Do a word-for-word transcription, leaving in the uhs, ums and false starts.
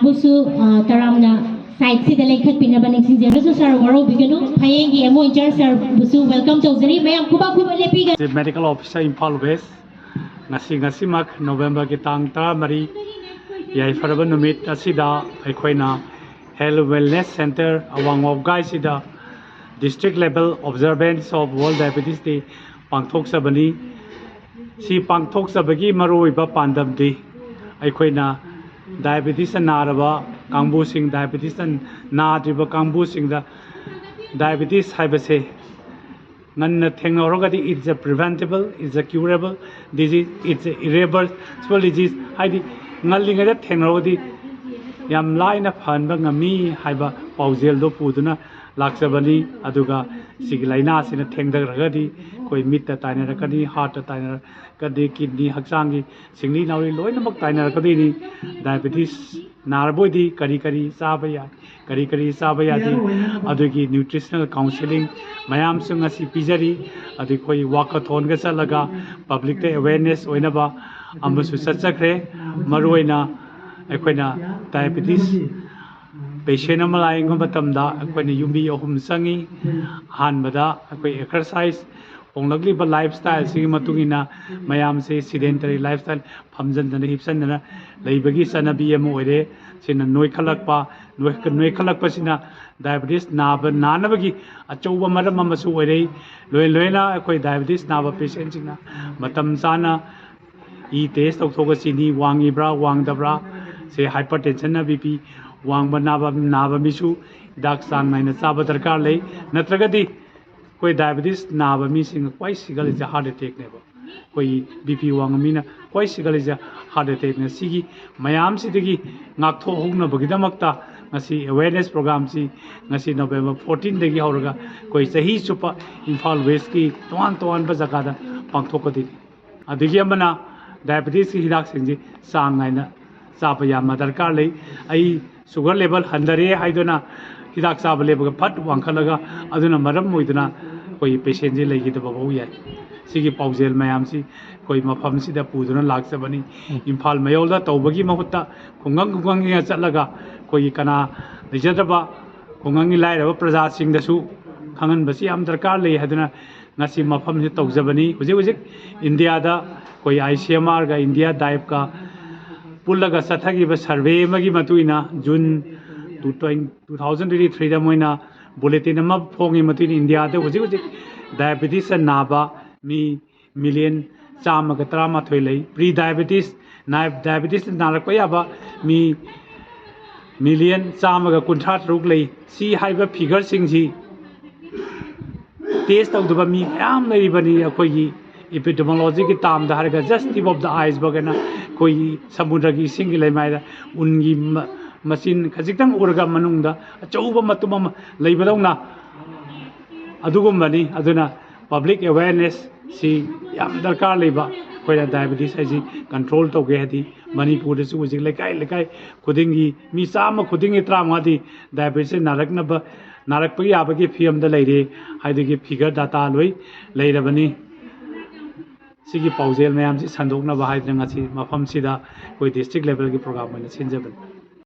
ꯕꯨꯁꯨ, ꯑ, ꯇꯔꯥꯝꯅ ꯁꯥꯏꯠꯁꯤꯗ ꯂꯦꯡꯈꯠꯄꯤꯅꯕ ꯅꯤꯡꯁꯤꯡꯖꯔꯁꯨ, ꯁꯥꯔ ꯋꯥꯔꯧꯕꯤꯒꯅꯨ꯫ ꯐꯌꯦꯡꯒꯤ M O in-charge ꯁꯥꯔꯕꯨꯁꯨ welcome ꯇꯧꯖꯔꯤ꯫ ꯃꯌꯥꯝ ꯈꯨꯕꯥꯛ ꯈꯨꯕꯥꯛ ꯂꯦꯞꯄꯤꯒ- ꯃꯦꯗꯤꯀꯦꯜ ꯑꯣꯐꯤꯁꯔ, ꯏꯝꯐꯥꯜ ꯋꯦꯁ꯫ ꯉꯁꯤ, ꯉꯁꯤꯃꯛ ꯅꯣꯕꯦꯝꯕꯔꯒꯤ ꯇꯥꯡ ꯇꯔꯥꯃꯔꯤ, ꯌꯥꯏꯐꯔꯕ ꯅꯨꯃꯤꯠ ꯑꯁꯤꯗ ꯑꯩꯈꯣꯏꯅ ꯍꯦꯜꯊ ꯋꯦꯜꯅꯦꯁ ꯁꯦꯟꯇꯔ ꯑꯋꯥꯡ ꯋꯥꯕꯒꯥꯏꯁꯤꯗ district level observance of World Diabetes Day ꯄꯥꯡꯊꯣꯛꯆꯕꯅꯤ꯫ ꯁꯤ ꯄꯥꯡꯊꯣꯛꯆꯕꯒꯤ ꯃꯔꯨꯑꯣꯏꯕ ꯄꯥꯟꯗꯝꯗꯤ ꯑꯩꯈꯣꯏꯅ ꯗꯥꯏꯕꯦꯇꯤꯁꯅ ꯅꯥꯔꯕ ꯀꯥꯡꯕꯨꯁꯤꯡ, ꯗꯥꯏꯕꯦꯇꯤꯁꯅ ꯅꯥꯗ꯭ꯔꯤꯕ ꯀꯥꯡꯕꯨꯁꯤꯡꯗ ꯗꯥꯏꯕꯦꯇꯤꯁ ꯍꯥꯏꯕꯁꯦ ꯉꯟꯅ ꯊꯦꯡꯅꯍꯧꯔꯒꯗꯤ, it's a preventable, it's a curable disease, it's a irreversible disease, ꯍꯥꯏꯗꯤ ꯉꯜꯂꯤꯉꯩꯗ ꯊꯦꯡꯅꯍꯧꯔꯒꯗꯤ ꯌꯥꯝ ꯂꯥꯏꯅ ꯐꯍꯟꯕ ꯉꯝꯃꯤ ꯍꯥꯏꯕ ꯄꯥꯎꯖꯦꯜꯗꯣ ꯄꯨꯗꯨꯅ ꯂꯥꯛꯆꯕꯅꯤ꯫ ꯑꯗꯨꯒ ꯁꯤꯒꯤ ꯂꯥꯏꯅꯥꯁꯤꯅ ꯊꯦꯡꯊꯈ꯭ꯔꯒꯗꯤ ꯑꯩꯈꯣꯏ ꯃꯤꯠꯇ ꯇꯥꯏꯅꯔꯛꯀꯅꯤ, ꯍꯥꯔꯠꯇ ꯇꯥꯏꯅꯔꯛꯀꯅꯤ, ꯀꯤꯗꯅꯤ, ꯍꯛꯆꯥꯡꯒꯤ ꯁꯤꯡꯂꯤ ꯅꯥꯎꯔꯤ ꯂꯣꯏꯅꯃꯛ ꯇꯥꯏꯅꯔꯛꯀꯗꯣꯏꯅꯤ꯫ ꯗꯥꯏꯕꯦꯇꯤꯁ ꯅꯥꯔꯕ ꯑꯣꯏꯗꯤ ꯀꯔꯤ ꯀꯔꯤ ꯆꯥꯕ ꯌꯥꯏ, ꯀꯔꯤ ꯀꯔꯤ ꯆꯥꯕ ꯌꯥꯗꯦ, ꯑꯗꯨꯒꯤ nutritional counselling ꯃꯌꯥꯝꯁꯨ ꯉꯁꯤ ꯄꯤꯖꯔꯤ꯫ ꯑꯗꯨ ꯑꯩꯈꯣꯏ ꯋꯥꯀꯊꯣꯟꯒ ꯆꯠꯂꯒ ꯄꯕ꯭ꯂꯤꯛꯇ ꯑꯦꯋꯦꯔꯅꯦꯁ ꯑꯣꯏꯅꯕ ꯑꯃꯁꯨ ꯆꯠꯆꯈ꯭ꯔꯦ꯫ ꯃꯔꯨꯑꯣꯏꯅ ꯑꯩꯈꯣꯏꯅ ꯗꯥꯏꯕꯦꯇꯤꯁ ꯄꯦꯁꯦꯟ ꯑꯃ ꯂꯥꯌꯦꯡꯕ ꯃꯇꯝꯗ ꯑꯩꯈꯣꯏꯅ ꯌꯨꯝꯕꯤ ꯑꯍꯨꯝ ꯆꯪꯉꯤ꯫ ꯑꯍꯥꯟꯕꯗ ꯑꯩꯈꯣꯏ ꯑꯦꯛꯁꯔꯁꯥꯏꯁ, ꯍꯣꯡꯂꯛꯂꯤꯕ ꯂꯥꯏꯐ ꯁ꯭ꯇꯥꯏꯜꯁꯤꯒꯤ ꯃꯇꯨꯡ ꯏꯟꯅ ꯃꯌꯥꯝꯁꯦ ꯁꯤꯗꯦꯟꯇꯔꯤ ꯂꯥꯏꯐ ꯁ꯭ꯇꯥꯏꯜ, ꯐꯝꯖꯟꯗꯅ ꯍꯤꯞꯆꯟꯗꯅ ꯂꯩꯕꯒꯤ ꯆꯠꯅꯕꯤ ꯑꯃ ꯑꯣꯏꯔꯦ꯫ ꯁꯤꯅ ꯅꯣꯏꯈꯠꯂꯛꯄ, ꯅꯣꯏ-, ꯅꯣꯏꯈꯠꯂꯛꯄꯁꯤꯅ ꯗꯥꯏꯕꯦꯇꯤꯁ ꯅꯥꯕ, ꯅꯥꯅꯕꯒꯤ ꯑꯆꯧꯕ ꯃꯔꯝ ꯑꯃꯁꯨ ꯑꯣꯏꯔꯛꯏ꯫ ꯂꯣꯏ ꯂꯣꯏꯅ ꯑꯩꯈꯣꯏ ꯗꯥꯏꯕꯦꯇꯤꯁ ꯅꯥꯕ ꯄꯦꯁꯦꯟꯁꯤꯡꯅ ꯃꯇꯝ ꯆꯥꯅ ꯏ ꯇꯦꯁ ꯇꯧꯊꯣꯛꯑꯒ ꯆꯤꯅꯤ ꯋꯥꯡꯉꯤꯕ꯭ꯔꯥ, ꯋꯥꯡꯗꯕ꯭ꯔꯥ, ꯁꯦ ꯍꯥꯏꯄꯔꯇꯦꯟꯁꯟꯅ, ꯕꯤ ꯄꯤ ꯋꯥꯡꯕ ꯅꯥꯕ, ꯅꯥꯕ ꯃꯤꯁꯨ ꯍꯤꯗꯥꯛ ꯆꯥꯡ ꯅꯥꯏꯅ ꯆꯥꯕ ꯗꯔꯀꯥꯔ ꯂꯩ꯫ ꯅꯠꯇ꯭ꯔꯒꯗꯤ ꯑꯩꯈꯣꯏ ꯗꯥꯏꯕꯦꯇꯤꯁ ꯅꯥꯕ ꯃꯤꯁꯤꯡꯅ ꯈ꯭ꯋꯥꯏ ꯁꯤꯒꯜꯂꯤꯁꯦ ꯍꯥꯔꯠ ꯑꯦꯇꯦꯛꯅꯦꯕ꯫ ꯑꯩꯈꯣꯏ ꯕꯤ ꯄꯤ ꯋꯥꯡꯕ ꯃꯤꯅ ꯈ꯭ꯋꯥꯏ ꯁꯤꯒꯜꯂꯤꯁꯦ ꯍꯥꯔꯠ ꯑꯦꯇꯦꯛꯅ꯫ ꯁꯤꯒꯤ ꯃꯌꯥꯝꯁꯤꯗꯒꯤ ꯉꯥꯛꯊꯣꯛꯍꯧꯅꯕꯒꯤꯗꯃꯛꯇ ꯉꯁꯤ ꯑꯦꯋꯦꯔꯅꯦꯁ ꯄ꯭ꯔꯣꯒ꯭ꯔꯥꯝꯁꯤ ꯉꯁꯤ ꯅꯣꯕꯦꯝꯕꯔ ꯐꯣꯔꯇꯤꯟꯗꯒꯤ ꯍꯧꯔꯒ ꯑꯩꯈꯣꯏ ꯆꯍꯤ ꯆꯨꯞꯄ ꯏꯝꯐꯥꯜ ꯋꯦꯁꯀꯤ ꯇꯣꯉꯥꯟ ꯇꯣꯉꯥꯟꯕ ꯖꯒꯥꯗ ꯄꯥꯡꯊꯣꯛꯀꯗꯣꯏꯅꯤ꯫ ꯑꯗꯒꯤ ꯑꯃꯅ ꯗꯥꯏꯕꯦꯇꯤꯁꯀꯤ ꯍꯤꯗꯥꯛꯁꯤꯡꯁꯤ ꯆꯥꯡ ꯅꯥꯏꯅ ꯆꯥꯕ ꯌꯥꯝꯅ ꯗꯔꯀꯥꯔ ꯂꯩ꯫ ꯑꯩ ꯁꯨꯒꯔ ꯂꯦꯚꯦꯜ ꯍꯟꯊꯔꯦ ꯍꯥꯏꯗꯨꯅ ꯍꯤꯗꯥꯛ ꯆꯥꯕ ꯂꯦꯞꯄꯒ ꯐꯠ ꯋꯥꯡꯈꯠꯂꯒ, ꯑꯗꯨꯅ ꯃꯔꯝ ꯑꯣꯏꯗꯨꯅ ꯑꯩꯈꯣꯏꯒꯤ ꯄꯦꯁꯦꯟꯁꯦ ꯂꯩꯈꯤꯗꯕ ꯐꯥꯎ ꯌꯥꯏ꯫ ꯁꯤꯒꯤ ꯄꯥꯎꯖꯦꯜ ꯃꯌꯥꯝꯁꯤ ꯑꯩꯈꯣꯏ ꯃꯐꯝꯁꯤꯗ ꯄꯨꯗꯨꯅ ꯂꯥꯛꯆꯕꯅꯤ꯫ ꯏꯝꯐꯥꯜ ꯃꯌꯣꯜꯗ ꯇꯧꯕꯒꯤ ꯃꯍꯨꯠꯇ ꯈꯨꯡꯒꯪ ꯈꯨꯡꯒꯪꯁꯤꯡꯗ ꯆꯠꯂꯒ ꯑꯩꯈꯣꯏꯒꯤ ꯀꯅꯥ ꯂꯩꯖꯗ꯭ꯔꯕ ꯈꯨꯡꯒꯪꯒꯤ ꯂꯥꯏꯔꯕ ꯄ꯭ꯔꯖꯥꯁꯤꯡꯗꯁꯨ ꯈꯪꯍꯟꯕꯁꯤ ꯌꯥꯝ ꯗꯔꯀꯥꯔ ꯂꯩ ꯍꯥꯏꯗꯨꯅ ꯉꯁꯤ ꯃꯐꯝꯁꯤꯗ ꯇꯧꯖꯕꯅꯤ꯫ ꯍꯧꯖꯤꯛ ꯍꯧꯖꯤꯛ ꯏꯟꯗꯤꯌꯥꯗ ꯑꯩꯈꯣꯏ ꯑꯥꯏ ꯁꯤ ꯑꯦꯝ ꯑꯥꯔꯒ ꯏꯟꯗꯤꯌꯥ ꯗꯥꯏꯞꯀ ꯄꯨꯜꯂꯒ ꯆꯠꯊꯈꯤꯕ ꯁꯔꯚꯦ ꯑꯃꯒꯤ ꯃꯇꯨꯡ ꯏꯟꯅ ꯖꯨꯟ ꯇꯨ ꯊꯥꯎꯖꯟ ꯇ꯭ꯋꯦꯟꯇꯤ ꯊ꯭ꯔꯤꯗ ꯃꯣꯏꯅ ꯕꯨꯂꯦꯇꯤꯟ ꯑꯃ ꯐꯣꯡꯉꯤ ꯃꯇꯨꯡ ꯏꯟꯅ ꯏꯟꯗꯤꯌꯥꯗ ꯍꯧꯖꯤꯛ ꯍꯧꯖꯤꯛ ꯗꯥꯏꯕꯦꯇꯤꯁꯇ ꯅꯥꯕ ꯃꯤ ꯃꯤꯂꯤꯌꯟ ꯆꯥꯝꯃꯒ ꯇꯔꯥꯃꯥꯊꯣꯏ ꯂꯩ꯫ ꯄ꯭ꯔꯤ ꯗꯥꯏꯕꯦꯇꯤꯁ, ꯗꯥꯏꯕꯦꯇꯤꯁꯇ ꯅꯥꯔꯛꯄ ꯌꯥꯕ ꯃꯤ ꯃꯤꯂꯤꯌꯟ ꯆꯥꯝꯃꯒ ꯀꯨꯟꯊ꯭ꯔꯥ ꯇꯔꯨꯛ ꯂꯩ꯫ ꯁꯤ ꯍꯥꯏꯕ ꯐꯤꯒꯔꯁꯤꯡꯁꯤ ꯇꯦꯁ ꯇꯧꯗꯕ ꯃꯤ ꯃꯌꯥꯝ ꯂꯩꯔꯤꯕꯅꯤ꯫ ꯑꯩꯈꯣꯏꯒꯤ ꯏꯄꯤꯗꯦꯃꯣꯂꯣꯖꯤꯒꯤ ꯇꯥꯝꯗ ꯍꯥꯏꯔꯒ just tip of the iceberg ꯍꯥꯏꯅ ꯑꯩꯈꯣꯏꯒꯤ ꯁꯃꯨꯗ꯭ꯔꯒꯤ ꯏꯁꯤꯡꯒꯤ ꯂꯩꯃꯥꯏꯗ ꯎꯟꯒꯤ ꯃ-, ꯃꯆꯤꯟ ꯈꯖꯤꯛꯇꯪ ꯎꯔꯒ ꯃꯅꯨꯡꯗ ꯑꯆꯧꯕ ꯃꯇꯨꯝ ꯑꯃ ꯂꯩꯕꯗꯧꯅ ꯑꯗꯨꯒꯨꯝꯕꯅꯤ꯫ ꯑꯗꯨꯅ ꯄꯕ꯭ꯂꯤꯛ ꯑꯦꯋꯦꯔꯅꯦꯁ ꯁꯤ ꯌꯥꯝ ꯗꯔꯀꯥꯔ ꯂꯩꯕ꯫ ꯑꯩꯈꯣꯏꯅ ꯗꯥꯏꯕꯦꯇꯤꯁ ꯍꯥꯏꯁꯤ ꯀꯟꯇ꯭ꯔꯣꯜ ꯇꯧꯒꯦ ꯍꯥꯏꯗꯤ ꯃꯅꯤꯄꯨꯔꯗꯁꯨ ꯍꯧꯖꯤꯛ ꯂꯩꯀꯥꯏ ꯂꯩꯀꯥꯏ ꯈꯨꯗꯤꯡꯒꯤ ꯃꯤ ꯆꯥꯝꯃ ꯈꯨꯗꯤꯡꯒꯤ ꯇꯔꯥꯃꯉꯥꯗꯤ ꯗꯥꯏꯕꯦꯇꯤꯁ ꯅꯥꯔꯛꯅꯕ, ꯅꯥꯔꯛꯄ ꯌꯥꯕꯒꯤ ꯐꯤꯕꯝꯗ ꯂꯩꯔꯦ ꯍꯥꯏꯗꯨꯒꯤ ꯐꯤꯒꯔ ꯗꯥꯇꯥ ꯂꯣꯏ ꯂꯩꯔꯕꯅꯤ꯫ ꯁꯤꯒꯤ ꯄꯥꯎꯖꯦꯜ ꯃꯌꯥꯝꯁꯤ ꯁꯟꯗꯣꯛꯅꯕ ꯍꯥꯏꯗꯅ ꯉꯁꯤ ꯃꯐꯝꯁꯤꯗ ꯑꯩꯈꯣꯏ ꯗꯤꯁꯇ꯭ꯔꯤꯛ ꯂꯦꯚꯦꯜꯒꯤ ꯄ꯭ꯔꯣꯒ꯭ꯔꯥꯝ ꯑꯣꯏꯅ ꯁꯤꯟꯖꯕꯅꯤ꯫